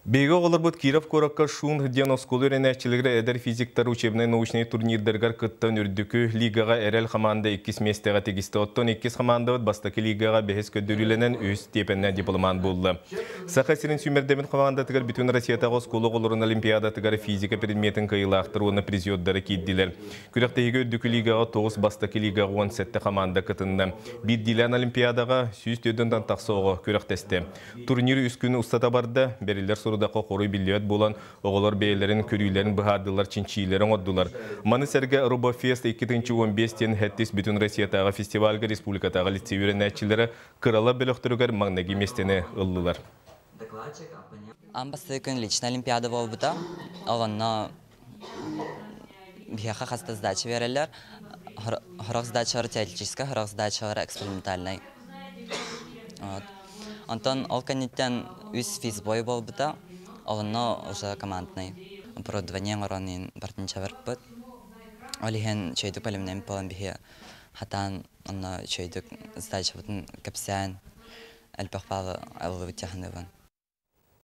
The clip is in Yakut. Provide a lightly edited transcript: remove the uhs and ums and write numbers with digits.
Биһиги оҕолорбут Киров куоракка Шунг диэн оскуола үөрэнээччилэрэ эдэр физиктар учебнай-научнай турнирдарыгар кыттан үрдүкү лигаҕа Эрэл хамаанда иккис миэстэҕэ тигистэ. Оттон иккис хамаандабыт бастакы лигаҕа бэһис көрдөрүүлэнэн үһүс степеннээх дипломант буолла. Саха сирин сүүмэрдэммит хамаандатыгар бүтүн Россиятааҕы оскуола оҕолорун олимпиадатыгар физика предметин кыайыылаахтар уонна призердары киирдилэр. Күрэхтэһиигэ үрдүкү лигаҕа 9, бастакы лигаҕа 17 хамаанда кытынна. Биирдиилээн олимпиадаҕа 104 тахса оҕо күрэхтэстэ. Турнир үс күн устата барда, бэриллэр сорудахха хоруй биллибэт буолан, оҕолор бэйэлэрин көрүүлэрин быһаардылар, чинчийиилэри оҥордулар. Маны сэргэ Робофест 2015 диэн сэттис бүтүн Россиятааҕы фестивальга республикатааҕы лицей үөрэнээччилэрэ кыралар бөлөхтөрүгэр маҥнайгы миэстэни ыллылар. Аан бастакы күн личная олимпиада буолбута. Ол онно биһиэхэ хаста сдача биэрэллэр. Сорох сдачалара теоретическай, сорох сдачалара экспериментальнай. Вот. Онтон ол кэнниттэн үс физбой буолбута. Онно уже командный оборудование оҥорон иһин бартынча барбыт. Ол иһин үчүгэйдик бэлэмнэммит буолан биһи хатаан онно үчүгэйдик сдачабытын кэпсээн элбэх баалы ыллыбыт дьаһаныбын.